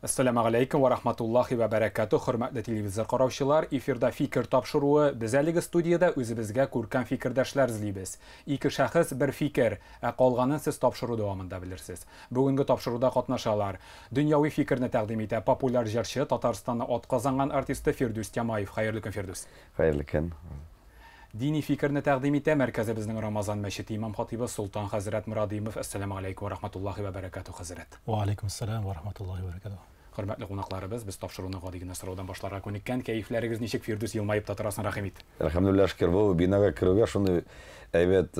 Әссәламә галәйкүм вә рахматуллахи вә бәрәкәтү, хөрмәтле телевизор караучылар, эфирда Фикер тапшыруы. Без әлеге студиядә үзебезгә күркәм фикердәшләр эзлибез. Ике шәхес, бер фикер, ә калганын сез тапшыру дәвамында белерсез. Бүгенге тапшыруда катнашалар. Дөньяви фикерне тәкъдим итә популяр җырчы, Татарстанны атказанган артисты Фирдүс Тямаев. Хәерле көн, Фирдүс. Хәерле көн. Дини фикерне тәкъдим итә мәркәзебезнең Рамазан мәчете имам-хатыйбы Солтан хәзрәт Морадыймов. Әссәламү галәйкүм вә рахматуллаһи вә бәрәкәтүһ, хәзрәт. Вә алейкүмәссәлам вә рахматуллаһи вә бәрәкәтүһ. Хөрмәтле кунакларыбыз, без тапшыруны гади генә сораудан башларга күнеккән. Кәефләрегез ничек, Фирдүс, елмаеп та торасың, рәхим ит. Әлхәмдүлилләһ, шөкер, бу бинага керүгә шундый әйбәт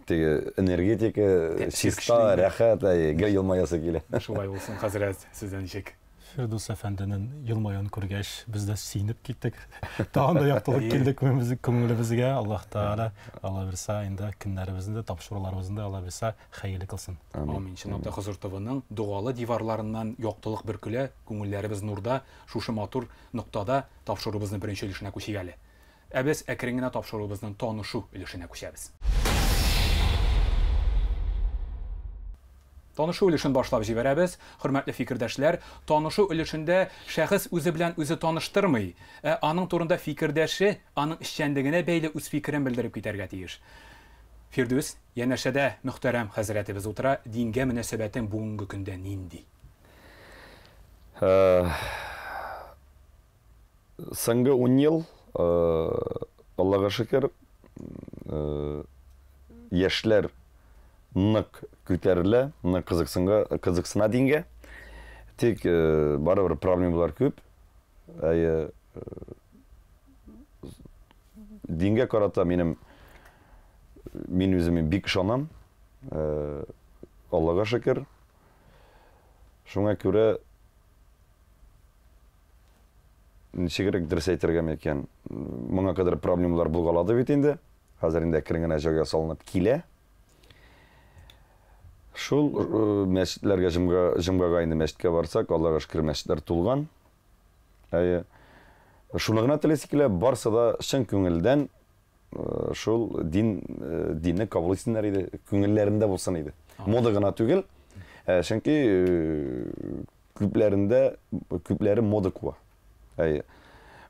теге энергетика, чиста, рәхәт, әй, гел елмаясы килә. Шулай булсын, хәзрәт, сездә ничек? Фирдүс әфәнденең елмаюын күргәч, без дә сөенеп киттек. Тагын да яктылык килде күңелебезгә. Аллаһ Тәгалә, Алла бирсә, инде көннәребезне дә, тапшыруларыбызны да Алла бирсә, хәерле кылсын. Амин. Чынлап та Хозур ТВның догалы диварларыннан яктылык бөркелә, күңелләребез нурда. Шушы матур ноктада тапшыруыбызның беренче өлешенә күчик әле. Ә без әкрен генә тапшыруыбызның танышу өлешенә күчәбез. Танышу өлешен башлап җибәрәбез. Хөрмәтле фикердәшләр, танышу өлешендә шәхес үзе белән үзе таныштырмый, ә аның турында фикердәше аның эшчәнлегенә бәйле үз фикерен белдереп китәргә тиеш. Фирдүс, янәшәдә мөхтәрәм хәзрәтебез утыра, дингә мөнәсәбәтең бүгенге көндә нинди? Соңгы ун ел, Аллага шөкер, яшьләр нык күтәрелә, нык кызыксынга, кызыксына дингә. Тик барыбер проблемалар күп. Әйе, дингә карата минем мин үземә бик ышанам. Аллага шөкер. Шуңа күрә ничегрәк дөрес әйтергә микән? Моңа кадәр проблемалар булгалады бит инде. Хәзер инде әкрен генә җайга салынып килә. Шул э, мәчетләргә җомга, җомгага инде мәчеткә барсак, Аллага шөкер, мәчетләр тулган. Әйе. Шуны гына телисе килә, барсы да чын күңелдән э, шул дин э, динне кабул итсеннәр иде, күңелләрендә булсын иде. Мода гына түгел, чөнки Күпләрендә, күпләре мода куа. Әйе.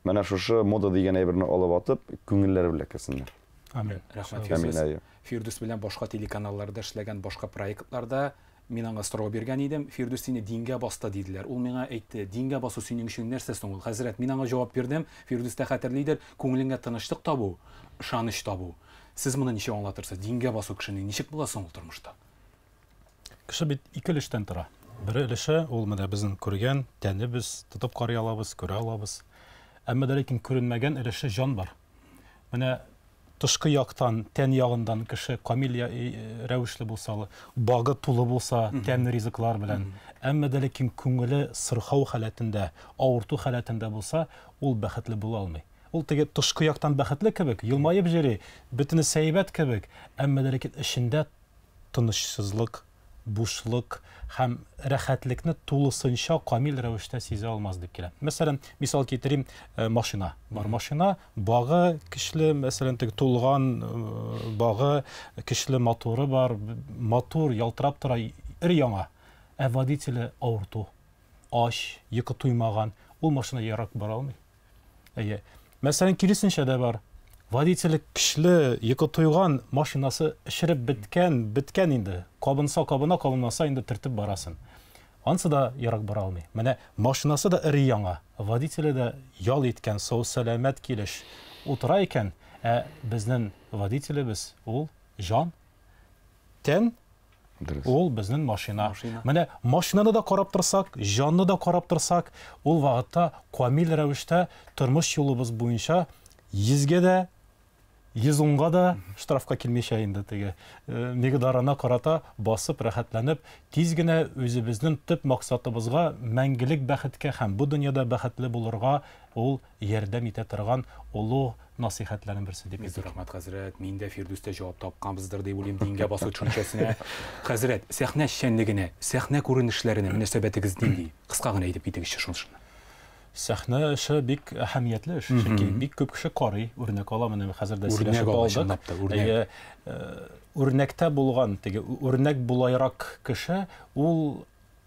Менә шушы мода дигән әйберне алып атып, күңелләре белән керсеннәр. Амин. Рәхмәт, Фирдүс. Әйе. Фирдүс белән башка телеканалларда эшләгән, башка проектларда мин аңа сорау биргән идем. Фирдүс сине дингә басты диделәр. Ул миңа әйтте, дингә басу синең өчен нәрсә соң ул? Хәзрәт, мин аңа җавап бирдем. Фирдүс тә хәтерлидер, күңелеңә тынычлык табу, ышаныч табу. Сез моны ничек аңлатырсыз? Дингә басу кешенең ничек була соң ул тормышта? Кеше бит ике өлештән тора. Бер өлеше ул менә безнең күргән тәнебез, тотып карый алабыз, күрә алабыз. Әмма дә ләкин күренмәгән өлеше җан бар. Менә тышкы яктан, тән ягыннан кеше камил рәвешле булса, багы тулы булса, тәмле ризыклар белән, әмма дә ләкин күңеле сырхау халәтендә, авырту халәтендә булса, ул бәхетле була алмый. Ул теге тышкы яктан бәхетле кебек, елмаеп йөри, бөтенесе әйбәт кебек, әмма дә ләкин эчендә тынычсызлык, бушлык һәм рәхәтлекне тулысынча камил рәвештә сизә алмас дип килә. Мәсәлән, мисал китерим, э, машина. Бар машина, багы көчле, мәсәлән, теге тулган э, багы, көчле моторы бар, матур, ялтырап тора, өр-яңа. Ә водителе авырту, ач, йокы туймаган, ул машина ерак бара алмый. Әйе. Мәсәлән, киресенчә дә бар. Водителе көчле, йокы туйган, машинасы эшереп беткән, беткән инде. Кабынса кабына, кабынмаса инде төртеп барасын. Ансы да ерак бара алмый. Менә машинасы да өр-яңа, водителе дә ял иткән, сау-сәламәт килеш утыра икән, ә безнең водителебез ул җан, тән. Дөрес. Ул безнең машина. Машина. Менә машинаны да карап торсак, җанны да карап торсак, ул вакытта камил рәвештә тормыш юлыбыз буенча йөзгә дә, 110-га да штрафка килмичә инде теге э, мигдарына карата басып, рәхәтләнеп, тиз генә үзебезнең төп максатыбызга, мәңгелек бәхеткә һәм бу дөньяда бәхетле булырга ул ярдәм итә торган олуг насыйхәтләрнең берсе дип әйтик. Рәхмәт, хәзрәт. Мин дә Фирдүс тә җавап тапканбыздыр дип уйлыйм дингә басу төшенчәсенә. Хәзрәт, сәхнә эшчәнлегенә, сәхнә күренешләренә мөнәсәбәтегез нинди? Кыска гына әйтеп китегезче шунысын. Сәхнә эше бик әһәмиятле эш, чөнки бик күп кеше карый, үрнәк ала. Менә хәзер дә Үрнәк сөйләшеп ала, алдык. чынлап та, үрнәк. Әйе, э, үрнәктә булган, теге үрнәк булайрак кеше, ул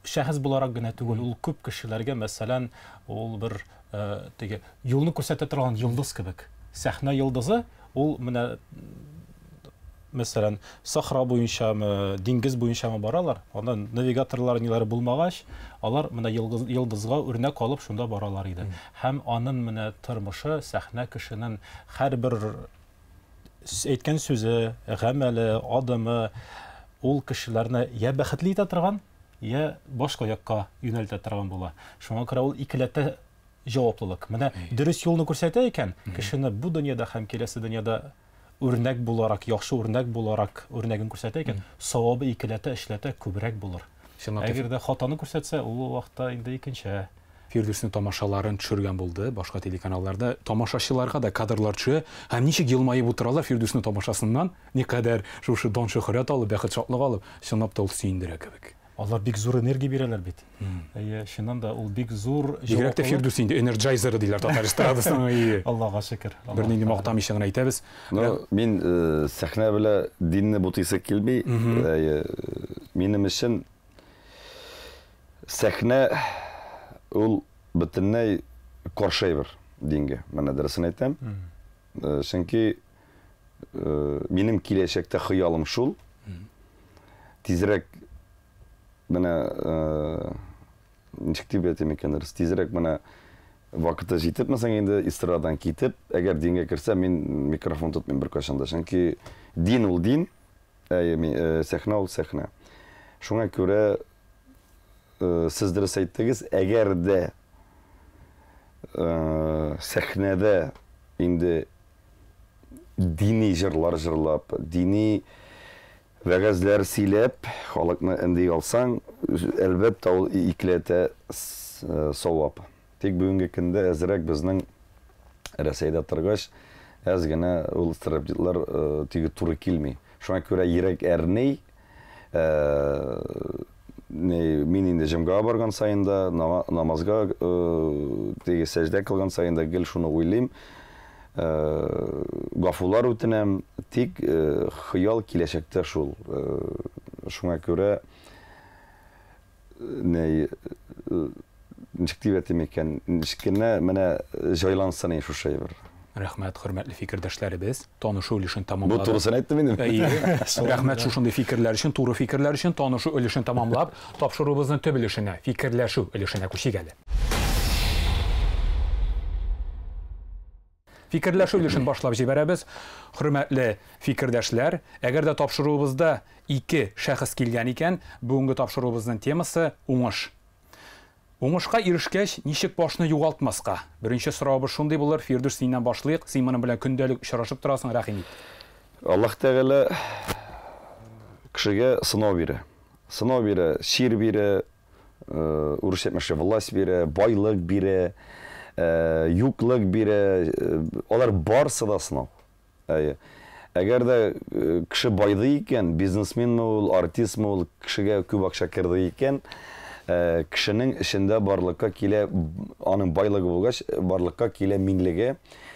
шәхес буларак гына түгел, ул күп кешеләргә, мәсәлән, ул бер теге юлны күрсәтә торган йолдыз кебек. Сәхнә йолдызы ул менә, мәсәлән, сахра буенчамы, диңгез буенчамы баралар, анда навигаторлар ниләре булмагач, алар менә йолдызга үрнәк алып шунда баралар иде. Һәм анын менә тормышы, сәхнә кешенең һәрбер әйткән сүзе, гамәле, адымы ул кешеләрне я бәхетле итә торган, я башка якка юнәлтә торган була. Шуңа күрә ул икеләтә җаваплылык. Менә дөрес юлны күрсәтә икән, кешене бу дөньяда һәм киләсе дөньяда үрнәк буларак, яхшы үрнәк буларак үрнәген күрсәтә икән, савабы икеләтә, өчләтә күбрәк булыр. Әгәр дә хатаны күрсәтсә, ул вакытта инде икенче. Фирдүснең тамашаларын төшергән булды, башка телеканалларда тамашачыларга да кадрлар төшә, һәм ничек елмаеп утыралар Фирдүснең тамашасыннан, никадәр шушы дан шөһрәт алып, бәхет шатлык алып, чынлап та ул сөендерә кебек. Алар бик зур энергия бирәләр бит. Әйе, чыннан да ул бик зур Бигрәк тә җаваплылык. Фирдүс инде энерджайзеры диләр татар эстрадасының. Әйе. Аллага шөкер. Бернинди мактамыйча гына әйтәбез. Ну, мин сәхнә белән динне бутыйсы килми. Әйе, минем өчен сәхнә ул бөтенләй каршы әйбер дингә. Менә дөресен әйтәм. Чөнки минем киләчәктә хыялым шул. Тизрәк менә ничек дип әйтим икән, дөрес, тизрәк менә вакыты җитеп, мәсәлән, инде эстрададан китеп, әгәр дингә керсә, мин микрофон тотмыйм беркайчан да. Чөнки дин ул дин, әйе, сәхнә ул сәхнә. Шуңа күрә сез дөрес әйттегез, әгәр дә сәхнәдә инде дини җырлар җырлап, дини вәгазьләр сөйләп, халыкны өнди алсаң, әлбәттә, ул икеләтә савап. Тик бүгенге көндә әзрәк безнең Рәсәйдә торгач, әз генә ул стриптизлар теге туры килми. Шуңа күрә йөрәк әрни, мин инде җомгага барган саен да, намазга теге сәҗдә кылган саен да гел шуны уйлыйм. Гафулар үтенәм, тик хыял киләчәктә шул. Шуңа күрә ничек дип әйтим икән, ничек кенә менә җайлансын инде шушы әйбер. Рәхмәт, хөрмәтле фикердәшләребез. Танышу өлешен тамамладык. Бу турысын әйттем инде. Әйе. Рәхмәт шушындый фикерләр өчен, туры фикерләр өчен. Танышу өлешен тамамлап, тапшыруыбызның төп өлешенә, фикерләшү өлешенә күчик әле. Фикерләшү өлешен башлап җибәрәбез. Хөрмәтле фикердәшләр, әгәр дә тапшыруыбызда ике шәхес килгән икән, бүгенге тапшыруыбызның темасы уңыш. Уңышка ирешкәч, ничек башны югалтмаска? Беренче соравыбыз шундый булыр. Фирдүс, синнән башлыйк. Син моның белән көндәлек очрашып торасың, рәхим ит. Аллаһ Тәгалә кешегә сынау бирә. Сынау бирә, чир бирә, урысча әйтмешли, власть бирә, байлык бирә, юклык бирә. Алар барсы да сынау. Әйе. Әгәр дә кеше байды икән, бизнесменме ул, артистмы ул, кешегә күп акча керде икән, кешенең эчендә барлыкка килә, аның байлыгы булгач, барлыкка килә минлеге,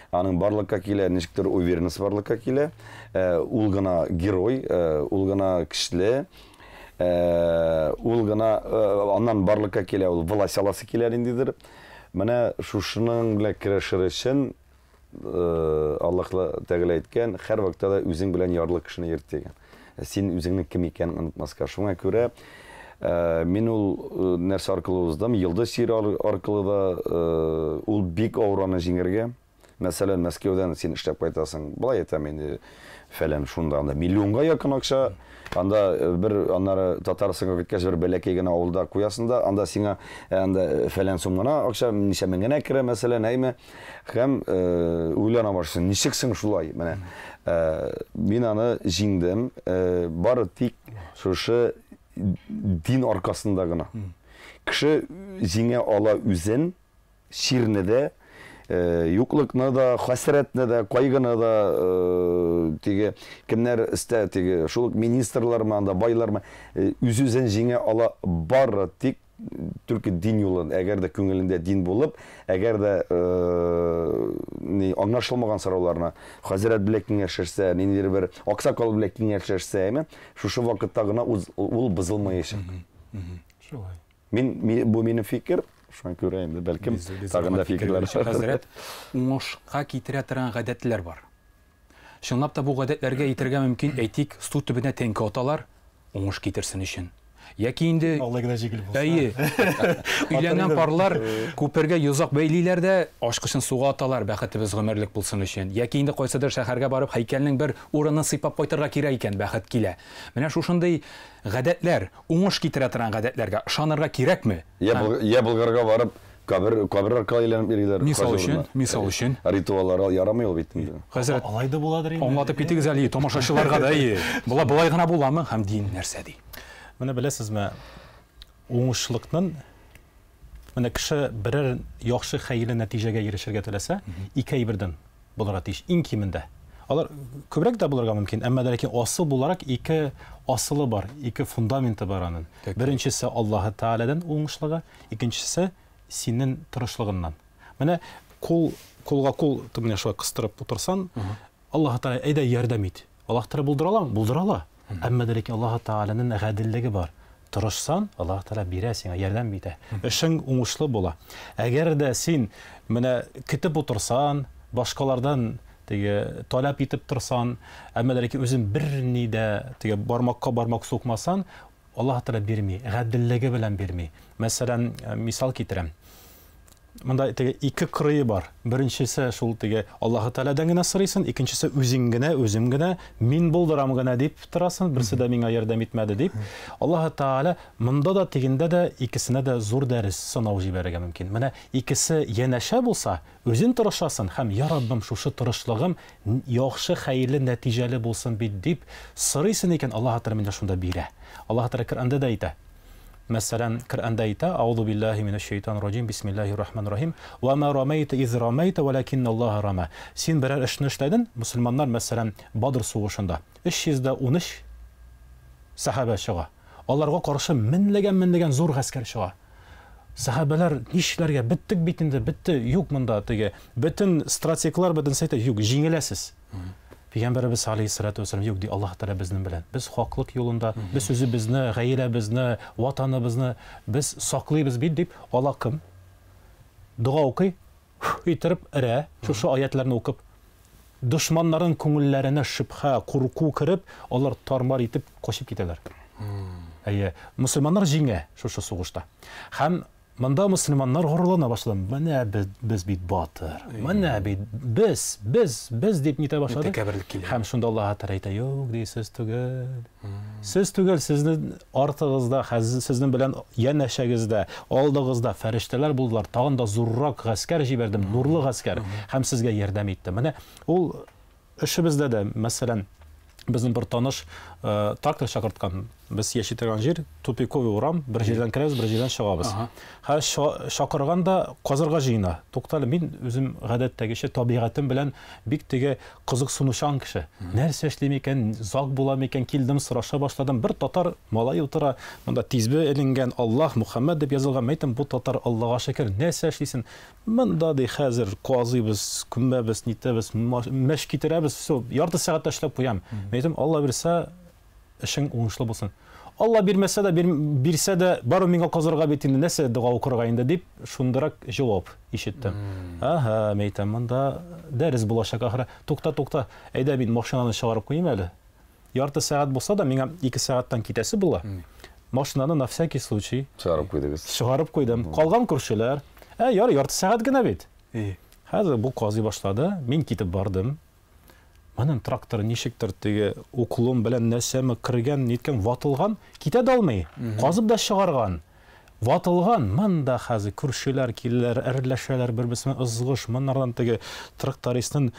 аның барлыкка килә ничектер уверенность барлыкка килә, ул гына герой, ул гына көчле, ул гына, аннан барлыкка килә, ул власть аласы килә ниндидер. Менә шушының белән көрәшер өчен Аллаһ Тәгалә әйткән, һәр вакытта да үзең белән ярлы кешене йөрт дигән. Син үзеңнең кем икәнен онытмаска. Шуңа күрә мин ул нәрсә аркылы уздым, йолдыз чире аркылы да, ул бик авыр аны җиңәргә. Мәсәлән, Мәскәүдән син эшләп кайтасың, былай әйтәм инде, фәлән шунда анда миллионга якын акча, анда бер аннары Татарстанга киткәч бер бәләкәй генә авылда куясың да, анда сиңа анда фәлән сум гына акча, ничә мең генә керә, мәсәлән, әйме? Һәм уйлана башлыйсың, ничек соң шулай? Менә мин аны җиңдем, бары тик шушы дин аркасында гына. Кеше җиңә ала үзен, чирне дә, юклыкны да, хәсрәтне дә, кайгыны да, теге кемнәр өстә, теге шул ук министрлармы, анда байлармы, үз-үзен җиңә ала бары тик только дин юлын, әгәр дә күңелендә дин булып, әгәр дә ни аңлашылмаган сорауларны хәзрәт белән киңәшләшсә, ниндидер бер аксакал белән киңәшләшсә, әйме, шушы вакытта гына ул бозылмаячак. Шулай. Мин, бу минем фикер, шуңа күрә инде бәлкем тагын да фикерләр. Хәзрәт, уңышка китерә торган гадәтләр бар. Чынлап та бу гадәтләргә әйтергә мөмкин, әйтик, су төбенә тәңкә аталар, уңыш китерсен өчен. Яки инде Алай гына җиңел булса. Әйе. Өйләнгән парлар күпергә йозак бәйлиләр дә, ачкычын суга аталар, бәхетебез гомерлек булсын өчен. Яки инде кайсыдыр шәһәргә барып һәйкәлнең бер урынын сыйпап кайтырга кирәк икән, бәхет килә. Менә шушындый гадәтләр, уңыш китерә торган гадәтләргә ышанырга кирәкме? Я Болгарга барып, кабер кабер аркылы әйләнеп йөриләр. Мисал өчен, мисал өчен. Ритуаллар ярамый ул бит инде. Хәзрәт, алай да буладыр инде. Аңлатып китегез әле тамашачыларга да, әйе. Була болай гына буламы һәм дин нәрсә ди? Менә беләсезме, уңышлыкның менә кеше берәр яхшы хәерле нәтиҗәгә ирешергә теләсә, ике әйбердән булырга тиеш, иң кимендә. Алар күбрәк тә булырга мөмкин, әмма дә ләкин асыл буларак ике асылы бар, ике фундаменты бар аның. Беренчесе Аллаһы Тәгаләдән уңышлыгы, икенчесе синең тырышлыгыннан. Менә кул кулга кул менә шулай кыстырып утырсан, Аллаһы Тәгалә әйдә ярдәм ит. Аллаһ Тәгалә булдыра аламы? Булдыра ала. Әмма дә ләкин Аллаһы Тәгаләнең гаделлеге бар. Тырышсан, Аллаһ Тәгалә бирә сиңа, ярдәм итә. Эшең уңышлы була. Әгәр дә син менә көтеп утырсан, башкалардан теге таләп итеп торсан, әмма дә ләкин үзең берни дә теге бармакка бармак сукмасан, Аллаһ Тәгалә бирми, гаделлеге белән бирми. Мәсәлән, мисал китерәм. Монда теге ике кырые бар. Беренчесе шул теге Аллаһы Тәгаләдән генә сорыйсың, икенчесе үзең генә, үзем генә, мин булдырам гына дип торасың, берсе дә миңа ярдәм итмәде дип. Аллаһы Тәгалә монда да, тегендә дә икесенә дә зур дәрес, сынау җибәрергә мөмкин. Менә икесе янәшә булса, үзең тырышасың һәм, Я Раббым, шушы тырышлыгым яхшы, хәерле, нәтиҗәле булсын бит дип сорыйсың икән, Аллаһы Тәгалә менә шунда бирә. Аллаһы Тәгалә Коръәндә дә әйтә. Мәсәлән, Коръәндә әйтә, Аузу биллаһи минәш шәйтанир раҗим, бисмиллаһир рахманир рахим. Ва ма рамайта из рамайта, валакинна Аллаһа рама. Син берәр эшне эшләдең, мусульманнар, мәсәлән, Бадр сугышында 313 сахаба чыга. Аларга каршы меңләгән-меңләгән зур гаскәр чыга. Сахабалар нишләргә? Беттек бит инде, бетте, юк монда теге. Бөтен стратеглар бөтен әйтә, юк, җиңеләсез. Пәйгамбәребез алейһиссалату вассалам юк ди, Аллаһ Тәгалә безнең белән. Без хаклык юлында, без үзебезне, гаиләбезне, ватаныбызны без саклыйбыз бит дип, ала кем? Дога укый, иттереп өрә, шушы аятларны укып, дошманнарның күңелләренә шөбһә, курку кереп, алар тармар итеп качып китәләр. Әйе, мусульманнар җиңә шушы сугышта. Һәм монда мусульманнар горурлана башлады. Менә без, без бит батыр. Менә бит без, без, без дип нитә башлады. Тәкәбберлек килә. Һәм шунда Аллаһ Тәгалә әйтә, юк, ди, сез түгел. Сез түгел, сезнең артыгызда, хәзер сезнең белән янәшәгездә, алдыгызда фәрештәләр булдылар. Тагын да зуррак гаскәр җибәрдем, нурлы гаскәр. Һәм сезгә ярдәм итте. Менә ул эшебездә дә, мәсәлән, безнең бер таныш трактор чакырткан. Без яши торган җир тупиковый урам, бер җирдән керәбез, бер җирдән чыгабыз. Хәзер чакырган да казырга җыена. Туктале, мин үзем гадәттәгечә табигатем белән бик теге кызыксынучан кеше. Нәрсә эшлим икән, зак була микән, килдем, сораша башладым. Бер татар малай утыра, монда тизбе эленгән, Аллаһ, Мухаммад дип язылган. Мәйтәм, бу татар, Аллага шөкер, нәрсә эшлисең? Монда ди хәзер казыйбыз, күмәбез, нитәбез, мәш китерәбез, все, ярты сәгатьтә эшләп куям. Мәйтәм, Алла бирсә, эшең уңышлы булсын. Алла бирмәсә дә, бирсә дә, бары миңа казырга бит инде, нәрсә дога укырга инде дип, шундырак җавап ишеттем. Аһа, мәйтәм, монда дәрес булачак ахры. Тукта, тукта, әйдә мин машинаны чыгарып куйыйм әле. Ярты сәгать булса да, миңа 2 сәгатьтән китәсе була. Машинаны на всякий случай чыгарып куйдыгыз. Чыгарып куйдым. Калган күршеләр, ә ярый, ярты сәгать генә бит. Хәзер бу казый башлады, мин китеп бардым. Моның тракторы ничектер теге уклон белән нәрсәме кергән, ниткән, ватылган, китә дә алмый. Казып да чыгарган. Ватылган, монда хәзер күршеләр киләләр, әрләшәләр, бер-берсенә ызгыш, моннардан теге трактористның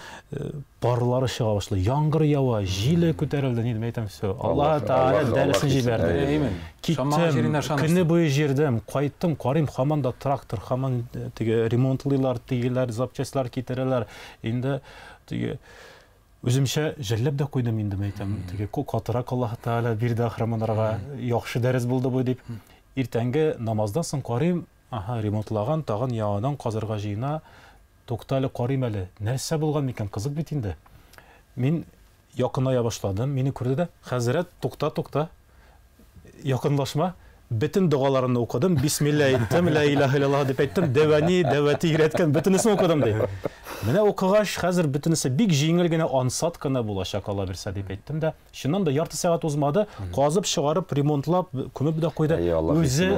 парлары чыга башлый. Яңгыр ява, җиле күтәрелде, ни дип әйтәм, все. Аллаһ Тәгалә дәресен җибәрде. Киттем, көне буе җирдем, кайттым, карыйм, һаман да трактор, һаман теге ремонтлыйлар, тегеләр, запчастьлар китерәләр. Инде теге үземчә жәлләп дә куйдым инде, әйтәм, теге катырак Аллаһ Тәгалә бирде ахры монарга, яхшы дәрес булды бу дип. Иртәнге намаздан соң карыйм, аһа, ремонтлаган, тагын яңадан казырга җыена. Туктале, карыйм әле, нәрсә булган микән, кызык бит инде. Мин якыная башладым, мине күрде дә, хәзрәт, тукта, тукта, якынлашма, Бөтен догаларымны укыдым, бисмилла әйттем, ла илаһа иллаллаһ дип әйттем, дәвәни, дәвәти өйрәткән, бөтенесен укыдым ди. Менә укыгач, хәзер бөтенесе бик җиңел генә, ансат кына булачак, Алла бирсә, дип әйттем дә. Чыннан да ярты сәгать узмады, казып чыгарып, ремонтлап, күмеп дә куйды. Үзе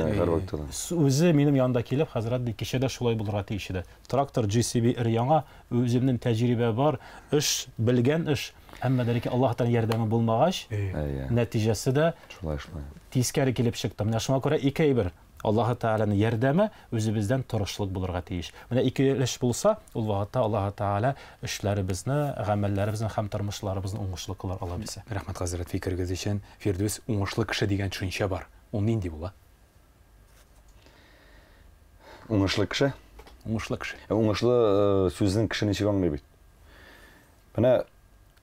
үзе минем янда килеп, хәзрәт ди, кичә дә шулай булырга тиеш иде. Трактор JCB өр-яңа, үземнең тәҗрибә бар, эш, белгән эш. Әмма дә ләкин Аллаһ Тәгаләнең ярдәме булмагач, нәтиҗәсе дә шулай шулай тискәре килеп чыкты. Менә шуңа күрә ике әйбер. Аллаһ Тәгаләнең ярдәме, үзебездән тырышлык булырга тиеш. Менә ике эш булса, ул вакытта Аллаһ Тәгалә эшләребезне, гамәлләребезне һәм тормышларыбызны уңышлы кылыр, Алла бирсә. Рәхмәт, хәзрәт, фикерегез өчен. Фирдүс, уңышлы кеше дигән төшенчә бар. Ул нинди була? Уңышлы кеше? Уңышлы кеше. Уңышлы сүзнең кеше ничек аңлый бит? Менә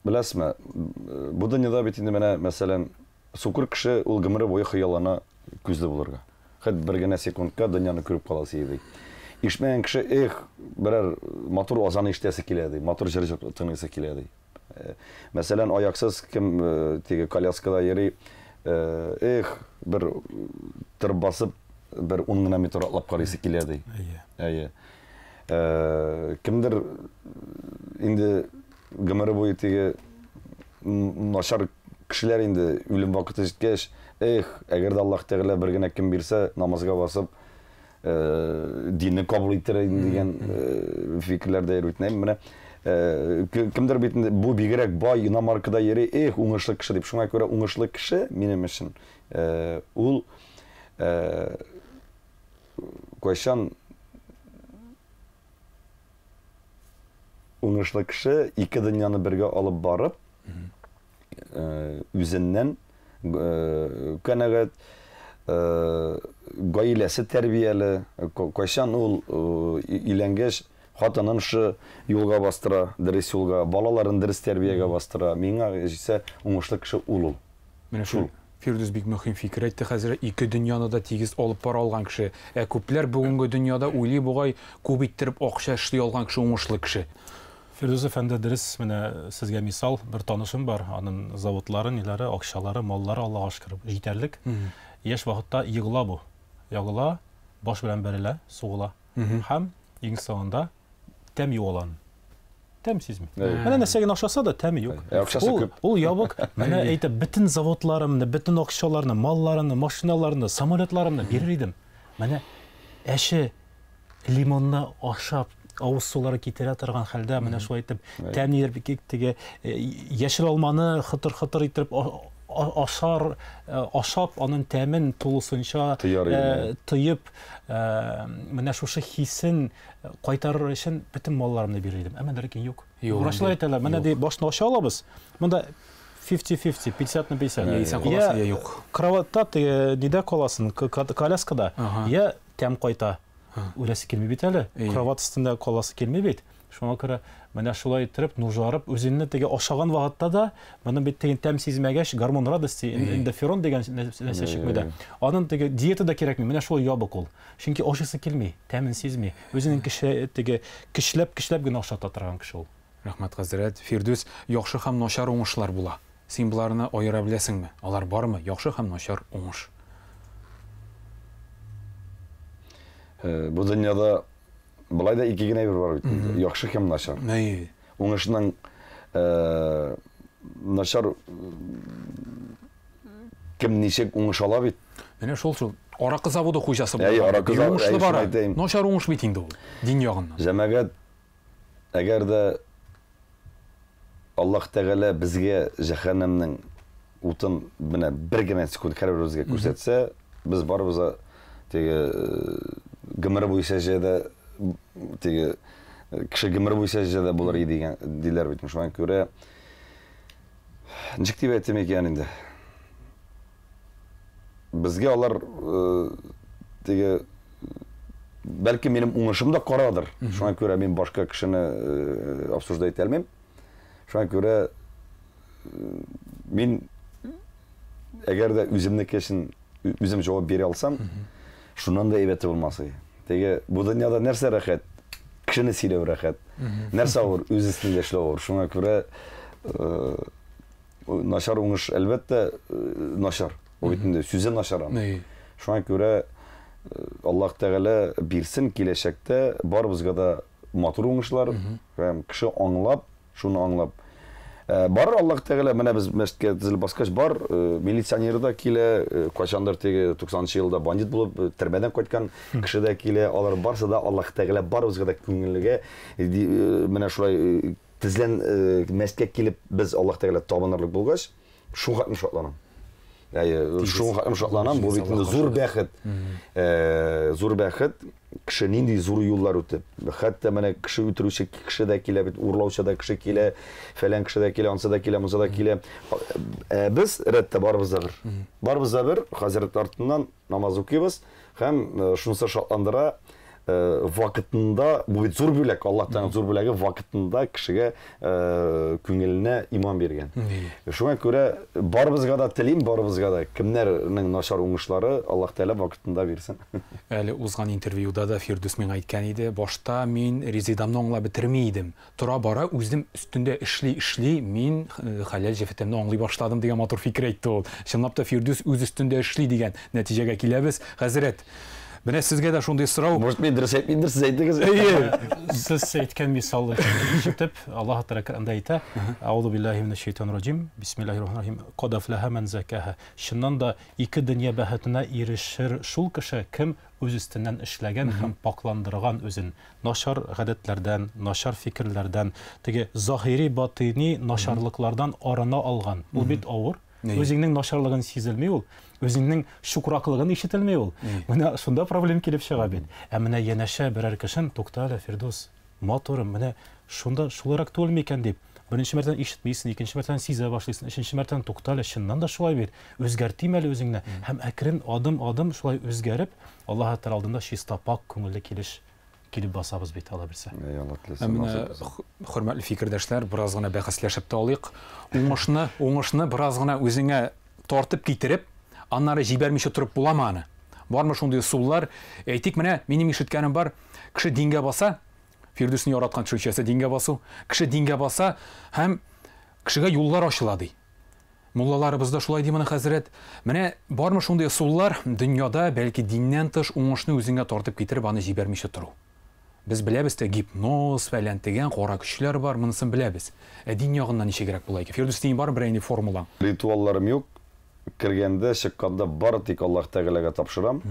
беләсезме, бу дөньяда бит инде менә, мәсәлән, сукыр кеше ул гомере буе хыяллана күзле булырга. Хәт бер генә секундка дөньяны күреп каласы иде. Ишетмәгән кеше, эх, берәр матур азан ишетәсе килә ди, матур җыр тыңлыйсы килә ди. Мәсәлән, аяксыз кем теге коляскада йөри, эх, бер торып басып, бер 10 гына метр атлап карыйсы килә ди. Әйе. Әйе. Кемдер инде гомере буе теге начар кешеләр инде үлем вакыты җиткәч, эх, әгәр дә Аллаһ Тәгалә бер генә кем бирсә, намазга басып, динне кабул итер идем дигән фикерләр дә йөри. Менә кемдер бит инде бу бигрәк бай иномаркада йөри, эх, уңышлы кеше дип. Шуңа күрә уңышлы кеше минем өчен ул кайчан уңышлы кеше ике дөньяны бергә алып барып, үзеннән канәгать, гаиләсе тәрбияле, кайчан ул өйләнгәч, хатынын шы юлга бастыра, дөрес юлга, балаларын дөрес тәрбиягә бастыра. Миңа исә уңышлы кеше ул ул. Менә шул. Фирдүс бик мөһим фикер әйтте хәзер, ике дөньяны да тигез алып бара алган кеше. Ә күпләр бүгенге дөньяда уйлый бугай, күп иттереп акча эшли алган кеше уңышлы кеше. Фирдүс әфәнде, дөрес, менә сезгә мисал, бер танышым бар, аның заводлары, ниләре, акчалары, маллары, Аллага шөкер, җитәрлек. Яшь вакытта егыла бу. Ягыла, баш белән бәрелә, сугыла. Һәм иң соңында тәм югала аның. Тәм сизми. Менә нәрсә генә ашаса да тәме юк. Акчасы күп. Ул ябык. Менә әйтә, бөтен заводларымны, бөтен акчаларны, малларымны, машиналарны, самолетларымны бирер идем. Менә әче лимонны ашап, авыз сулары китерә торган хәлдә, менә шулай итеп, тәм нидер теге яшел алманы хытыр-хытыр итеп ашар, ашап, аның тәмен тулысынча тоеп, менә шушы хисен кайтарыр өчен бөтен малларымны бирер идем. Әмма ләкин юк. Врачлар әйтәләр, менә ди башны ача алабыз. Монда 50-50, 50 на 50. Я исән каласың, я юк. Кроватьта теге нидә каласың, коляскада. Я тәм кайта. Үләсе килми бит әле. Кровать өстендә каласы килми бит. Шуңа күрә менә шулай иттереп, нужарып, үзеңне теге ашаган вакытта да, моны бит теге тәм сизмәгәч, гормон радости, эндоферон дигән нәрсә чыкмый да. Аның теге диета да кирәкми, менә шулай ябык ул. Чөнки ашыйсы килми, тәмен сизми. Үзенең кеше теге көчләп-көчләп генә ашата торган кеше ул. Рәхмәт, хәзрәт. Фирдүс, яхшы һәм начар уңышлар була. Син боларны аера беләсеңме? Алар бармы? Яхшы һәм начар уңыш. Бу дөньяда былай да ике генә әйбер бар бит инде. Яхшы һәм начар. Әйе. Уңышның начар кем ничек уңыш ала бит. Менә шул шул. Аракы заводы хуҗасы Әй, булган. аракы заводы, Уңышлы әй, бара. шуны әйтәем. Начар уңыш бит инде ул, дин ягыннан. Җәмәгать, әгәр дә Аллаһ Тәгалә безгә җәһәннәмнең утын менә бер генә секунд һәрберебезгә күрсәтсә, без барыбыз да теге гомер буе сәҗдәдә теге кеше гомер буе сәҗдәдә булыр иде дигән диләр бит. Шуңа күрә ничек дип әйтим икән инде? Безгә алар теге бәлки минем уңышым да карадыр. Шуңа күрә мин башка кешене обсуждать итә алмыйм. Шуңа күрә мин әгәр дә үземнеке өчен үзем җавап бирә алсам, шуннан да әйбәте булмас иде. Теге бу дөньяда нәрсә рәхәт? Кешене сөйләү рәхәт. Нәрсә авыр? Үз өстендә эшләү авыр. Шуңа күрә начар уңыш әлбәттә начар. Ул бит инде сүзе начар аның. Шуңа күрә Аллаһ Тәгалә бирсен киләчәктә барыбызга да матур уңышлар һәм кеше аңлап, шуны аңлап. Бар Аллаһ Тәгалә, менә без мәчеткә тезелеп баскач, бар милиционер да килә, кайчандыр теге 90 елда бандит булып төрмәдән кайткан кеше дә килә. Алар барсы да Аллаһ Тәгалә барыбызга да күңелгә менә шулай тезлән мәчеткә килеп без Аллаһ Тәгалә табынырлык булгач, шуңа хәтлем шатланам. Әйе, шуңа хәтлем шатланам. Бу бит инде зур бәхет. Зур бәхет. Кеше нинди зур юллар үтеп. Хәтта менә кеше үтерүче кеше дә килә бит, урлаучы да кеше килә, фәлән кеше дә килә, ансы да килә, монсы да килә. Ә без рәттә барыбыз да бер. Барыбыз да бер, хәзрәт артыннан намаз укыйбыз һәм шунысы шатландыра, вакытында, бу бит зур бүләк, Аллаһ Тәгаләнең зур бүләге, вакытында кешегә күңеленә иман биргән. Шуңа күрә барыбызга да телим, барыбызга да, кемнәрнең начар уңышлары, Аллаһ Тәгалә вакытында бирсен. Әле узган интервьюда да Фирдүс миңа әйткән иде, башта мин Резидамны аңлап бетерми идем. Тора-бара үзем өстендә эшли-эшли мин хәләл җефетемне аңлый башладым дигән матур фикер әйтте ул. Чынлап та Фирдүс үз өстендә эшли дигән нәтиҗәгә киләбез. Хәзрәт, менә сезгә дә шундый сорау. Может, мин дөрес әйтмимдер, сез әйтегез. Әйе. Сез әйткән мисалны ишетеп, Аллаһ Тәгалә Коръәндә әйтә, Әгъузу биллаһи минәш шәйтанир раҗим, бисмиллаһир рахманир рахим, Кад афлаһа мән зәкаһа. Чыннан да ике дөнья бәхетенә ирешер шул кеше, кем үз өстеннән эшләгән һәм пакъландырган үзен начар гадәтләрдән, начар фикерләрдән, теге заһири батыйни начарлыклардан арына алган. Ул бит авыр. Үзеңнең начарлыгын сизелми ул, үзеңнең чукраклыгын ишетелми ул. Менә шунда проблем килеп чыга бит. Ә менә янәшә берәр кешен, тукта әле, Фирдус, матурым, менә шунда шулайрак түгел микән дип, беренче мәртәбә ишетмисең, икенче мәртәбә сизә башлыйсың, өченче мәртәбә тукта әле, чыннан да шулай бит, үзгәртим әле үзеңне. Һәм әкрен адым-адым шулай үзгәреп, Аллаһ Тәгалә алдында чиста, пакь күңелле килеш килеп басабыз бит, Алла бирсә. Әй, Алла теләсә, Ә менә насыйп булсын. хөрмәтле фикердәшләр, бераз гына бәхәсләшеп тә алыйк. Уңышны, уңышны бераз гына үзеңә тартып китереп, аннары җибәрмичә торып буламы аны? Бармы шундый ысуллар? Әйтик, менә минем ишеткәнем бар, кеше дингә баса, Фирдүсне яраткан төшенчәсе дингә басу, кеше дингә баса һәм кешегә юллар ачыла ди. Муллаларыбыз да шулай ди моны, хәзрәт. Менә бармы шундый ысуллар дөньяда, бәлки диннән тыш уңышны үзеңә тартып китереп, аны җибәрмичә тору? Без беләбез дә гипноз, фәлән тегән, кара көчләр бар, монысын беләбез. Ә дин ягыннан ничегрәк була икән? Фирдүс, синең бармы берәр нинди формулаң? Ритуалларым юк. Кергәндә, чыкканда бары тик Аллаһ Тәгаләгә тапшырам.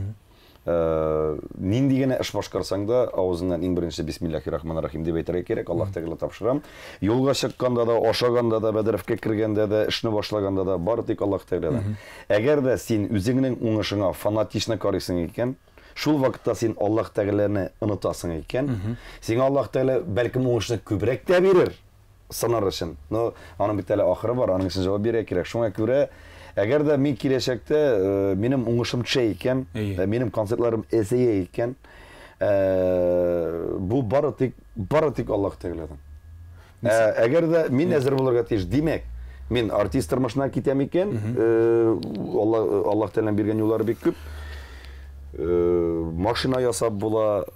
Нинди генә эш башкарсаң да, авызыңнан иң беренче Бисмиллахи рахмани рахим дип әйтергә кирәк, Аллаһ Тәгалә тапшырам. Юлга чыкканда да, ашаганда да, бәдрәфкә кергәндә дә, эшне башлаганда да, бары тик Аллаһ Тәгаләдән. Әгәр дә син үзеңнең уңышыңа фанатично карыйсың икән, шул вакытта син Аллаһ Тәгаләне онытасың икән, сиңа Аллаһ Тәгалә бәлкем уңышны күбрәк тә бирер, сынар өчен. Но аның бит әле ахыры бар, аның өчен җавап бирергә кирәк. Шуңа күрә, әгәр дә мин киләчәктә минем уңышым төшә икән, минем концертларым әзәя икән, бу бары тик, бары тик Аллаһ Тәгаләдән. Әгәр дә мин әзер булырга тиеш, димәк, мин артист тормышына китәм икән, Аллаһ Тәгаләнең биргән юллары бик күп. Машина ясап була,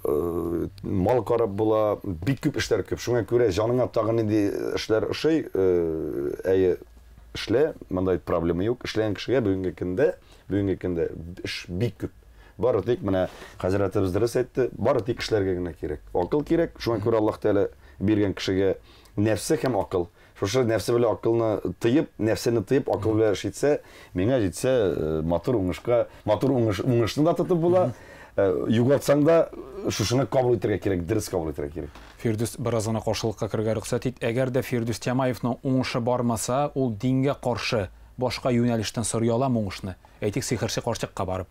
мал карап була, бик күп эшләр күп. Шуңа күрә җаныңа тагын нинди эшләр ошый, әйе, эшлә, монда проблема юк. Эшләгән кешегә бүгенге көндә, бүгенге көндә эш бик күп. Бары тик менә хәзрәтебез дөрес әйтте, бары тик эшләргә генә кирәк. Акыл кирәк, шуңа күрә Аллаһ Тәгалә биргән кешегә нәфсе һәм акыл. Шушы нәфсе белән акылны тыеп, нәфсене тыеп, акыл белән эш итсә, миңа җитсә, матур уңышка, матур уңыш, уңышны да тотып була. Югалтсаң да, шушыны кабул итәргә кирәк, дөрес кабул итәргә кирәк. Фирдүс, бераз гына каршылыкка керергә рөхсәт ит. Әгәр дә Фирдүс Тямаевның уңышы бармаса, ул дингә каршы башка юнәлештән сорый аламы уңышны? Әйтик, сихерче карчыкка барып.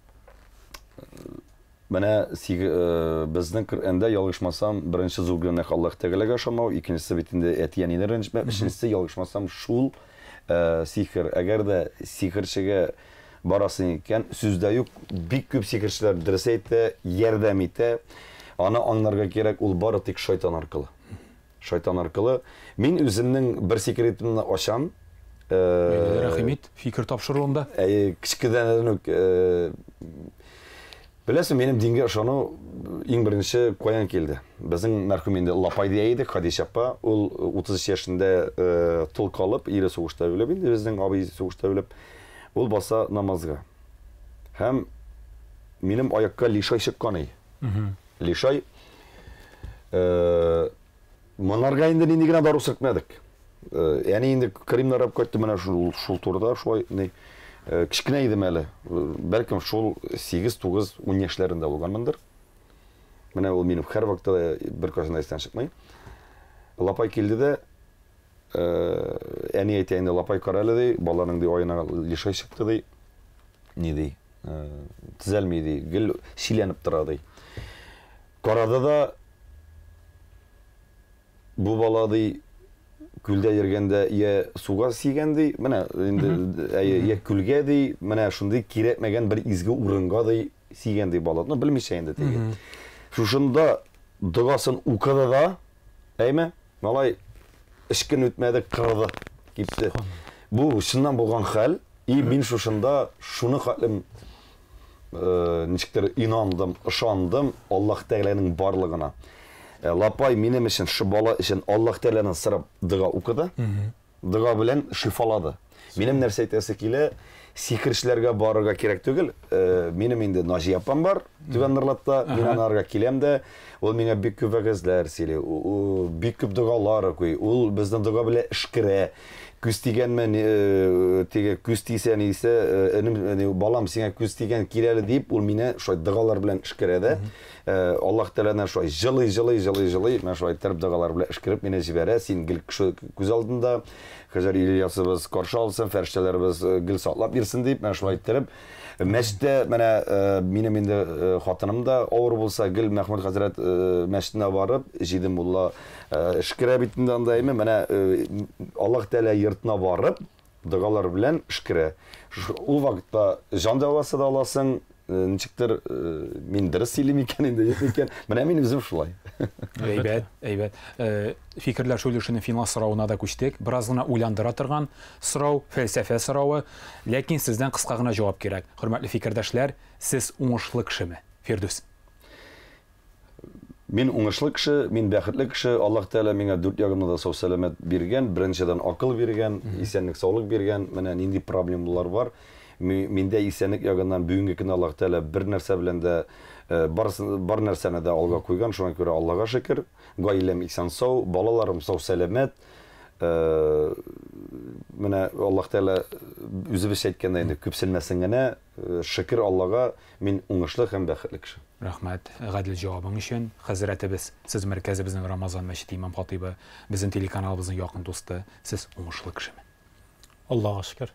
Менә безнең Коръәндә, ялгышмасам, беренче зур гөнаһ Аллаһ Тәгаләгә ышанмау, икенчесе бит инде әти-әнине рәнҗетмәү, өченчесе, ялгышмасам, шул сихер. Әгәр дә сихерчегә барасың икән, сүз дә юк, бик күп сихерчеләр дөрес әйтә, ярдәм итә. Аны аңларга кирәк, ул бары тик шайтан аркылы. Шайтан аркылы. Мин үземнең бер секретымны ачам. Рәхим ит, фикер тапшыруында. Әйе, кечкенәдән үк беләсең, минем дингә ышану иң беренче каян килде? Безнең мәрхүм инде Лапай дия идек, Хадичә апа. Ул 33 яшендә тол калып, ире сугышта үлеп инде, безнең абый сугышта үлеп, ул баса намазга. Һәм минем аякка лишай чыккан ий. Лишай. Монарга инде нинди генә дару сөртмәдек. Әни инде Кремнар алып кайтты менә шул шул турыда шулай ни. Кечкенә идем әле. Бәлкем шул 8, 9, 10 яшьләрендә булганмындыр. Менә ул минем һәрвакытта да беркайчан да истән чыкмый. Лапай килде дә, әни әйтә инде, лапай кара әле ди, баланың ди аена лишай чыкты ди. Ни ди? Төзәлми ди, гел чиләнеп тора ди. Карады да бу бала ди күлдә йөргәндә я суга сигән ди, менә инде әйе, я күлгә ди, менә шундый кирәкмәгән бер изге урынга ди сигән ди бала. Ну, белмичә инде теге. Шушында догасын укыды да, әйме, малай өч көн үтмәде, кырды, кипте. Бу чыннан булган хәл, и мин шушында шуны хәтлем ничектер инандым, ышандым Аллаһ Тәгаләнең барлыгына. Лапай минем өчен, шу бала өчен Аллаһ Тәгаләнең сорап дога укыды. Дога белән шифалады. Минем нәрсә әйтәсе килә, сихерчеләргә барырга кирәк түгел. Минем инде Наҗия апам бар, Түбән Норлатта. Мин анарга киләм дә, ул миңа бик күп вәгазьләр сөйли, бик күп догалар укый. Ул безне дога белән эшкерә. Күз тигәнме, теге күз тисә, ни дисә, энем, балам, сиңа күз тигән, кил әле дип, ул мине шулай догалар белән эшкерә дә. Аллаһ Тәгаләдән шулай җылый, җылый, җылый, җылый, менә шулай иттереп догалар белән эшкереп мине җибәрә. Син гел кеше күз алдында, Хәзер Ильясыбыз каршы алсын, фәрештәләребез гел саклап йөрсен дип, менә шулай иттереп. Мәчеттә менә минем инде хатыным да авыр булса, гел Мәхмүд хәзрәт мәчетенә барып, җиде мулла эшкерә бит инде анда, әйме, менә Аллаһ Тәгалә йортына барып, догалар белән эшкерә. Ул вакытта җан дәвасы да аласың, ничектер мин дөрес сөйлим икән инде, юк икән. Менә мин үзем шулай. Әйбәт, әйбәт. Фикерләшү өлешенең финал соравына да күчтек. Бераз гына уйландыра торган сорау, фәлсәфә соравы. Ләкин сездән кыска гына җавап кирәк. Хөрмәтле фикердәшләр, сез уңышлы кешеме? Фирдүс. Мин уңышлы кеше, мин бәхетле кеше. Аллаһ Тәгалә миңа дүрт ягымны да сау-сәламәт биргән. Беренчедән акыл биргән, исәнлек-саулык биргән. Менә нинди проблемалар бар. Миндә исәнлек ягыннан бүгенге көндә Аллаһ Тәгалә бер нәрсә белән дә бар, бар нәрсәне дә алга куйган. Шуңа күрә Аллаһга шөкер. Гаиләм исән-сау, балаларым сау-сәламәт. Менә Аллаһ Тәгалә үзебезчә әйткәндә инде күпсенмәсен генә, шөкер Аллага, мин уңышлы һәм бәхетле кеше. Рәхмәт, гадел җавабың өчен, хәзрәтебез. Сез мәркәзебезнең Рамазан мәчете имам-хатыйбы, безнең телеканалыбызның якын дусты. Сез уңышлы кешеме? Аллага шөкер.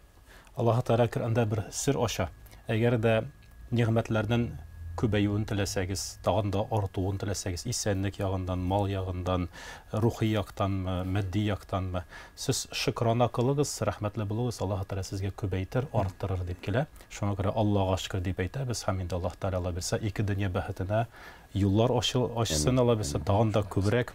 Аллаһы Тәгалә Коръәндә бер сер ача. Әгәр дә нигъмәтләрнең күбәюен теләсәгез, тагын да артуын теләсәгез, исәнлек ягыннан, мал ягыннан, рухи яктанмы, матди яктанмы, сез шөкрана кылыгыз, рәхмәтле булыгыз, Аллаһы Тәгалә сезгә күбәйтер, арттырыр дип килә. Шуңа күрә Аллага шөкер дип әйтәбез һәм инде Аллаһ Тәгалә Алла бирсә, ике дөнья бәхетенә юллар ачсын, Алла бирсә, тагын да күбрәк,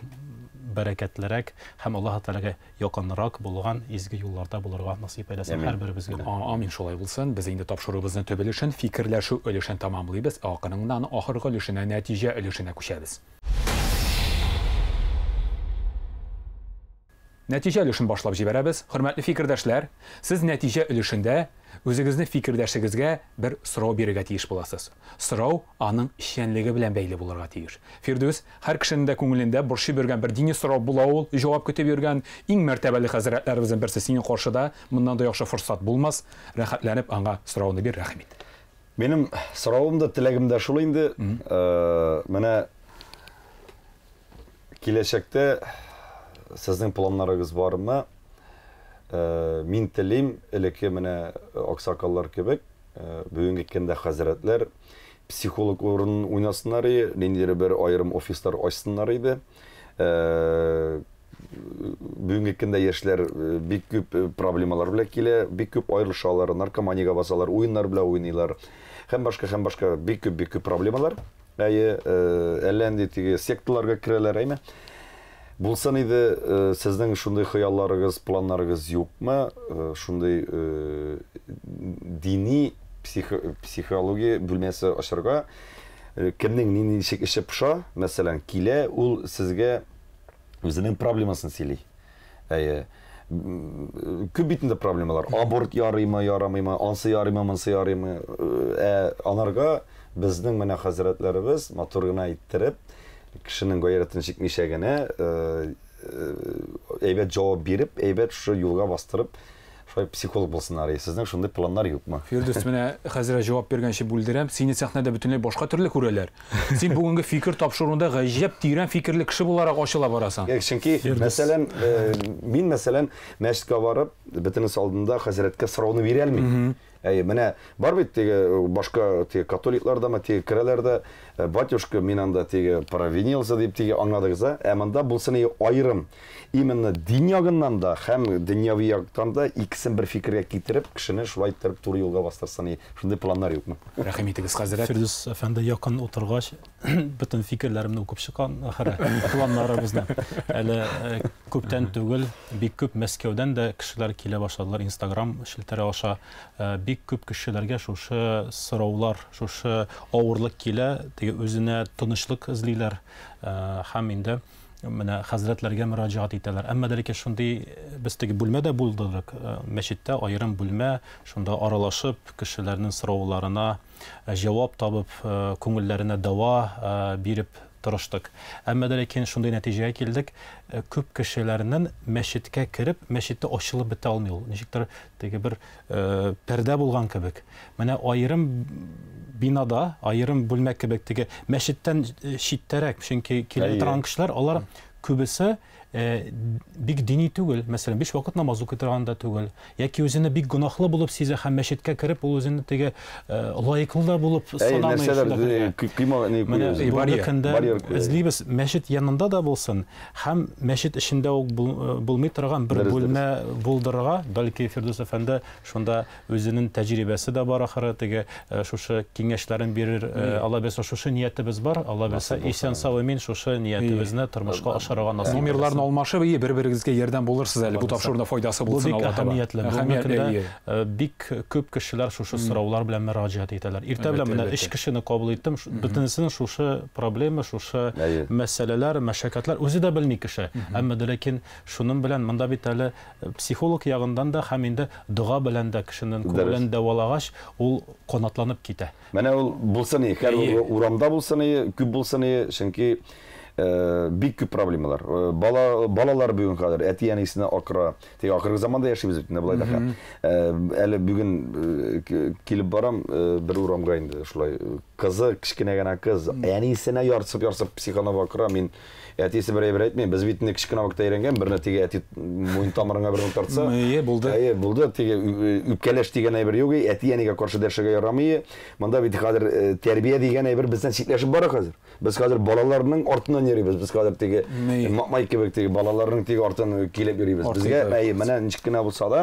бәрәкәтлерәк һәм Аллаһы Тәгаләгә якынрак булган изге юлларда булырга насыйп әйләсен һәрберебезгә дә. Амин, шулай булсын. Без инде тапшыруыбызның төп өлешен, фикерләшү өлешен тәмамлыйбыз, ә акрыннан ахыргы өлешенә, нәтиҗә өлешенә күчәбез. Нәтиҗә өлешен башлап җибәрәбез. Хөрмәтле фикердәшләр, сез нәтиҗә өлешендә үзегезне фикердәшегезгә бер сорау бирергә тиеш буласыз. Сорау аның эшчәнлеге белән бәйле булырга тиеш. Фирдүс, һәр кешенең дә күңелендә борчып йөргән бер дини сорау була ул, җавап көтеп йөргән иң мәртәбәле хәзрәтләребезнең берсе синең каршыда, моннан да яхшы форсат булмас, рәхәтләнеп аңа сорауны бир, рәхим ит. Минем соравым да, теләгем дә шул инде. Менә киләчәктә сезнең планнарыгыз бармы? Мин телим, элекке менә аксакаллар кебек, бүгенге көндә хәзрәтләр психолог урынын уйнасыннар иде, ниндидер бер аерым офислар ачсыннар иде. Бүгенге көндә яшьләр бик күп проблемалар белән килә, бик күп аерылышалар, наркоманиягә басалар, уеннар белән уйныйлар һәм башка, һәм башка бик күп, бик күп проблемалар. Әйе, әллә нинди теге секталарга керәләр, әйме? Булсын иде, сезнең шундый хыялларыгыз, планнарыгыз юкмы? Шундый дини психология бүлмәсе ачарга, кемнең нинди ничек эше поша, мәсәлән, килә, ул сезгә үзенең проблемасын сөйли. Әйе. Күп бит инде проблемалар. Аборт ярыймы, ярамыймы, ансы ярыймы, монсы ярыймы. Ә анарга Безнең менә хәзрәтләребез матур гына иттереп, кешенең гайрәтен чикмичә генә, әйбәт җавап биреп, әйбәт шушы юлга бастырып, шулай психолог булсыннар. Сезнең шундый планнар юкмы? Фирдүс, менә хәзрәт җавап биргәнче бүлдерәм. Сине сәхнәдә бөтенләй башка төрле күрәләр. Син бүгенге фикер тапшыруында гаҗәп тирән фикерле кеше буларак ачыла барасың. Чөнки, мәсәлән, мин, мәсәлән, мәчеткә барып, бөтенесе алдында хәзрәткә сорауны бирә алмыйм. Әйе, менә бар бит теге башка теге католиклардамы, теге керәләр дә, батюшка, мин анда теге провинился дип теге аңладыгыз, а? Ә монда булсын аерым. Именно дин ягыннан да һәм дөньяви яктан да икесен бер фикергә китереп, кешене шулай иттереп туры юлга бастырсын. Шундый планнар юкмы? Рәхим итегез, хәзрәт. Фирдүс әфәнде якын утыргач, бөтен фикерләремне укып чыккан ахыры планнарыбызны. Әле күптән түгел, бик күп Мәскәүдән дә кешеләр килә башладылар Инстаграм челтәре аша. Бик күп кешеләргә шушы сораулар, шушы авырлык килә, теге үзенә тынычлык эзлиләр һәм инде менә хәзрәтләргә мөрәҗәгать итәләр. Әмма дә ләкин шундый без теге бүлмә дә булдырдык, мәчеттә аерым бүлмә, шунда аралашып, кешеләрнең сорауларына җавап табып, күңелләренә дава биреп тырыштык. Әмма дә ләкин шундый нәтиҗәгә килдек, күп кешеләрнең мәчеткә кереп, мәчеттә ачылып бетә алмый ул. Ничектер теге бер пәрдә булган кебек. Менә аерым бинада, аерым бүлмә кебек теге мәчеттән читтәрәк, чөнки килә торган кешеләр, алар күбесе бик дини түгел, мәсәлән, биш вакыт намаз укый торган да түгел, яки үзене бик гөнаһлы булып сизә һәм мәчеткә кереп, ул үзене теге лаеклы да булып санамый. Менә бүгенге көндә эзлибез, мәчет янында да булсын, һәм мәчет эчендә үк булмый торган бер бүлмә булдырырга, бәлки Фирдүс әфәнде шунда үзенең тәҗрибәсе дә бар ахыры, теге шушы киңәшләрен бирер, Алла бирсә, шушы ниятебез бар, Алла бирсә, исән-сау имин шушы ниятебезне тормышка ашырырга насыйп итсен. Номерларны алмашып, бер-берегезгә ярдәм булырсыз әле, бу тапшыруның файдасы булсын Алла таба. Бу бик әһәмиятле. Бүгенге көндә бик күп кешеләр шушы сораулар белән мөрәҗәгать итәләр. Иртә белән менә өч кешене кабул иттем, бөтенесенең шушы проблема, шушы мәсьәләләр, мәшәкатьләр, үзе дә белми кеше. Әмма дә ләкин шуның белән монда бит әле психолог ягыннан да һәм инде дога белән дә кешенең күңелен дәвалагач, ул канатланып китә. Менә ул булсын, һәр урамда булсын, күп булсын, чөнки бик күп проблемалар. Балалар бүген хәзер әти-әнисенә акыра. Тик ахыргы заманда яшибез бит инде болай да. Әле бүген килеп барам бер урамга инде шулай. Кызы, кечкенә генә кыз, әнисенә ярсып-ярсып психолог акыра. Мин әтисе бер әйбер әйтмим. Без бит инде кечкенә вакытта өйрәнгән, берне теге әти муен тамырыңа берне тартса. Әйе, булды. Әйе, булды. Теге үпкәләш дигән әйбер юк, әти-әнигә каршы дәшергә ярамый. Монда бит хәзер тәрбия дигән әйбер бездән читләшеп бара хәзер. Без хәзер балаларның артыннан йөрибез. Без хәзер теге мамай кебек теге балаларның теге артыннан килеп йөрибез. Безгә әйе, менә ничек кенә булса да,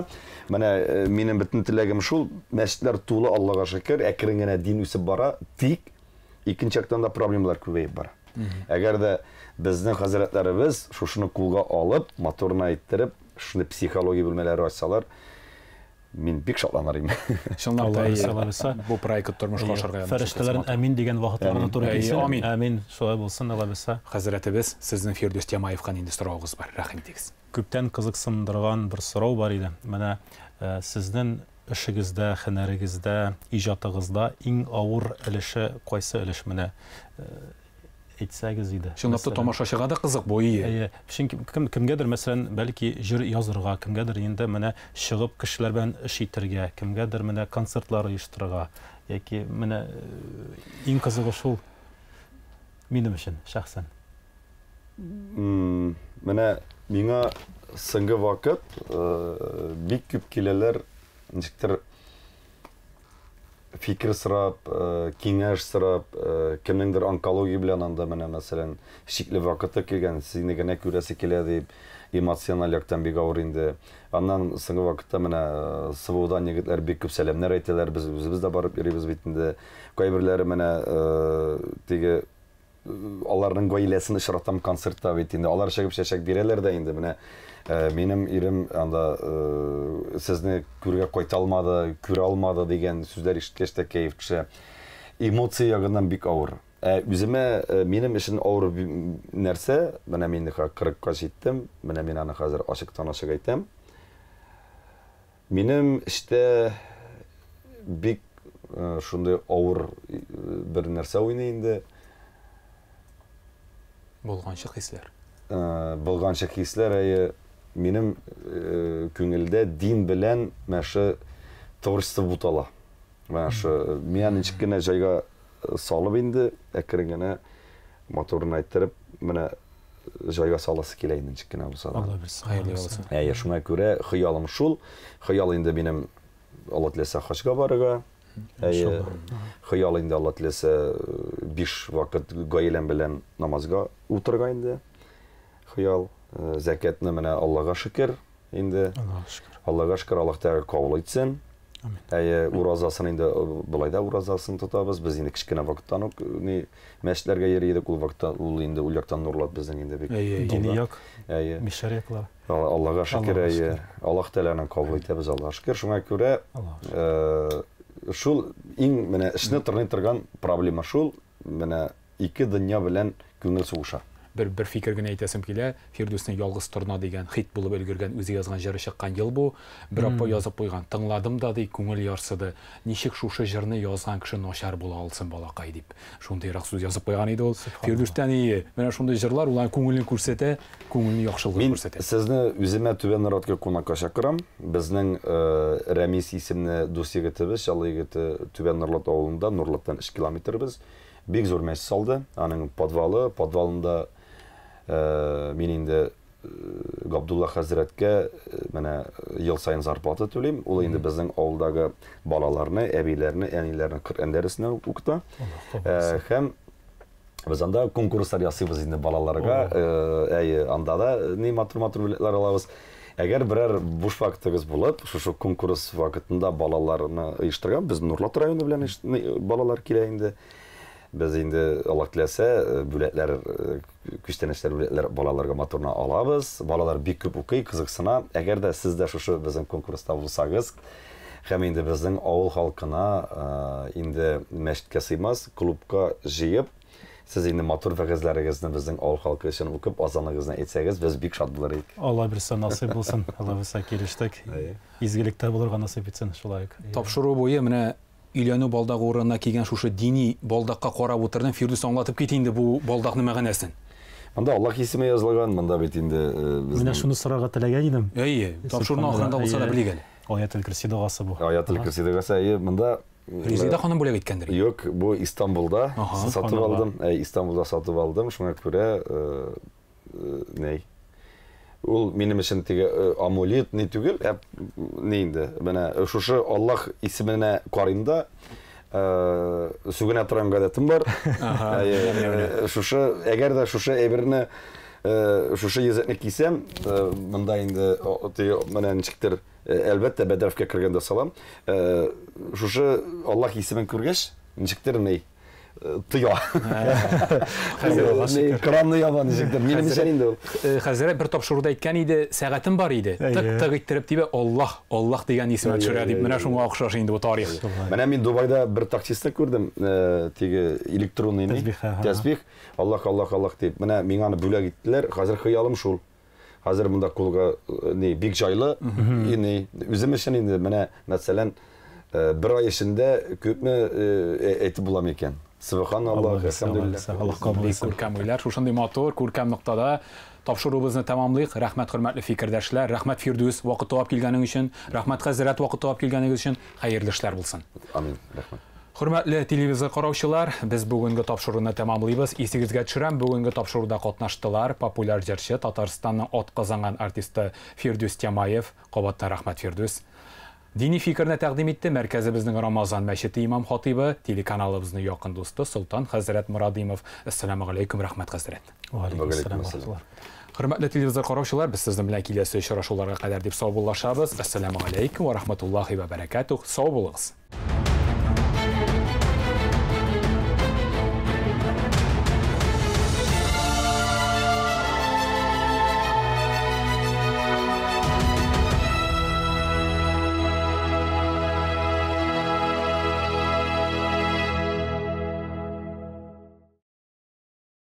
менә минем бөтен теләгем шул, мәчетләр тулы, Аллага шөкер, әкрен генә дин үсеп бара, тик икенче яктан да проблемалар күбәеп бара. Әгәр дә безнең хәзрәтләребез шушыны кулга алып, матурына иттереп, шуны психология бүлмәләре ачсалар, мин бик шатланыр идем. Чынлап та, бу проект тормышка ашырга. Фәрештәләрнең амин дигән вакытларына туры килсен. Амин. Амин. Шулай булсын, Алла бирсә. Хәзрәтебез, сезнең Фирдүс Тямаевка нинди соравыгыз бар? Рәхим итегез. Күптән кызыксындырган бер сорау бар иде. Менә сезнең эшегездә, һөнәрегездә, иҗатыгызда иң авыр өлеше кайсы өлеш? Менә әйтсәгез иде. Чынлап та тамашачыга да кызык бу, ие. Әйе, чөнки кемгәдер, мәсәлән, бәлки җыр язырга, кемгәдер инде менә чыгып кешеләр белән эш итәргә, кемгәдер менә концертлар оештырырга, яки менә иң кызыгы шул минем өчен шәхсән. Менә миңа соңгы вакыт бик күп киләләр, ничектер фикер сорап, киңәш сорап, кемнеңдер онкология белән анда менә, мәсәлән, шикле вакыты килгән, сине генә күрәсе килә дип, эмоциональ яктан бик авыр инде. Аннан соңгы вакытта менә СВОдан егетләр бик күп сәламнәр әйтәләр, без үзебез дә барып йөрибез бит инде. Кайберләре менә теге аларның гаиләсен очратам концертта бит инде. Алар чыгып чәчәк бирәләр дә инде. Менә минем ирем анда сезне күргә кайта алмады, күрә алмады дигән сүзләр ишеткәч тә кәеф төшә. Эмоция ягыннан бик авыр. Үземә минем өчен авыр нәрсә, менә мин 40-ка җиттем, менә мин аны хәзер ачыктан-ачык әйтәм. Минем эштә бик Шундый авыр бер нәрсә уйный инде. Болганчык хисләр. Болганчык хисләр, әйе. Минем күңелдә дин белән менә шу творчество бутала. Менә шу мин ничек кенә җайга салып инде, әкрен генә матурын әйттереп, менә җайга саласы килә инде ничек кенә булса да. Алла бирсен. Хәерле булсын. Әйе, шуңа күрә хыялым шул. Хыял инде минем Алла теләсә хаҗга барырга. Әйе, хыял инде Алла теләсә 5 вакыт гаиләм белән намазга утырырга инде. Хыял. Зәкәтне менә Аллага шөкер инде. Аллага шөкер. Аллага шөкер, Аллаһ Тәгалә кабул итсен. Амин. Әйе, уразасын инде болай да уразасын тотабыз. Без инде кечкенә вакыттан ук ни мәчетләргә йөри идек. Ул вакытта ул инде ул яктан Нурлат безнең инде бик. Әйе, Дини як, Әйе. мишәр яклар. Аллага шөкер, Аллага әйе. шөкер. Аллаһ Тәгаләнең кабул итәбез, Аллага шөкер. Шуңа күрә Аллага шул иң менә эшне тырный торган проблема шул, менә ике дөнья белән күңел сугыша. Бер фикер генә әйтәсем килә. Фирдүснең Ялгыз торна дигән хит булып өлгергән, үзе язган җыры чыккан ел бу. Бер апа язып куйган. Тыңладым да ди, күңел ярсыды. Ничек шушы җырны язган кеше начар була алсын, балакай дип. Шундыйрак сүз язып куйган иде ул. Фирдүстән ие. Менә шундый җырлар улар күңелен күрсәтә, күңелне яхшылыгын күрсәтә. Мин сезне үземә Түбән Норатка кунакка чакырам. Безнең Рәмис исемле дус егетебез, Чаллы егете Түбән Норлат авылында, Нурлаттан 3 километр без. Бик зур мәчет салды. Аның подвалы, подвалында мин инде Габдулла хәзрәткә менә ел саен зарплата түлим. Ул инде безнең авылдагы балаларны, әбиләрне, әниләрне Коръән дәресенә укыта. Һәм без анда конкурслар ясыйбыз инде балаларга. Әйе, анда да ни матур-матур бүләкләр алабыз. Әгәр берәр буш вакытыгыз булып, шушы конкурс вакытында балаларны оештырган, без Нурлат районы белән балалар килә инде. Без инде Аллаһ теләсә, бүләкләр, күчтәнәчләр, бүләкләр балаларга матурны алабыз. Балалар бик күп укый, кызыксына. Әгәр дә сез дә шушы безнең конкурста булсагыз, һәм инде безнең авыл халкына инде мәчеткә сыймас, клубка җыеп, сез инде матур вәгазьләрегезне безнең авыл халкы өчен укып, азаныгызны әйтсәгез, без бик шат булыр идек. Алла бирсә, насыйп булсын. Алла бирсә, килештек. Изгелектә булырга насыйп итсен шулай ук. Тапшыру буе менә өйләнү балдагы урынына килгән шушы дини балдакка карап утырдым. Фирдүс, аңлатып кит инде бу балдакның мәгънәсен. Монда Аллаһ исеме язылган, монда бит инде безнең Менә шуны сорарга теләгән идем. Әйе, тапшыруның ахырында булса да белик әле. Аятел Курси догасы бу. Аятел Курси догасы, әйе, монда Резеда ханым бүләк иткәндер. Юк, бу Истанбулда сатып алдым. Истанбулда сатып алдым, шуңа күрә ней. Ул минем өчен теге амулет ни түгел, ә ни инде. Менә шушы Аллаһ исеменә карыйм да, сүгенә торган гадәтем бар. Шушы, әгәр дә шушы әйберне, шушы йөзекне кисәм, монда инде теге менә ничектер, әлбәттә, бәдрәфкә кергәндә салам. Шушы Аллаһ исемен күргәч, ничектер ни тыя. Кранны яба ничектер. Минем өчен инде ул. Хәзрәт бер тапшыруда әйткән иде, сәгатем бар иде. Тык-тык иттереп тибә, Аллаһ, Аллаһ дигән исемә төшерә дип. Менә шуңа охшаш инде бу тарих. Менә мин Дубайда бер таксистны күрдем, теге электронный тәсбих, Аллаһ, Аллаһ, Аллаһ дип. Менә миңа аны бүләк иттеләр. Хәзер хыялым шул. Хәзер монда кулга ни бик җайлы, ни үзем өчен инде менә мәсәлән, бер ай эчендә күпме әйтеп була микән? Субханаллах, әлхәмдүлилләһ. Аллаһ кабул итсен. Күркәм уйлар, шушындый матур, күркәм ноктада тапшыруыбызны тәмамлыйк. Рәхмәт, хөрмәтле фикердәшләр, рәхмәт Фирдүс, вакыт табып килгәнең өчен, рәхмәт хәзрәт, вакыт табып килгәнегез өчен. Хәерле эшләр булсын. Амин, рәхмәт. Хөрмәтле телевизор караучылар, без бүгенге тапшыруны тәмамлыйбыз. Исегезгә төшерәм, бүгенге тапшыруда катнаштылар популяр җырчы, Татарстанның атказанган артисты Фирдүс Тямаев. Кабаттан рәхмәт, Фирдүс. Дини фикерне тәкъдим итте мәркәзебезнең Рамазан мәчете имам хатибы, телеканалыбызның якын дусты Солтан хәзрәт Морадимов. Ассаламу алейкум, рәхмәт хәзрәт. Ва алейкум ассалам ва рахматуллах. Хөрмәтле телевизор караучылар, без сезнең белән киләсе очрашуларга кадәр дип саубуллашабыз. Ассаламу алейкум ва рахматуллахи ва баракатух. Сау булыгыз.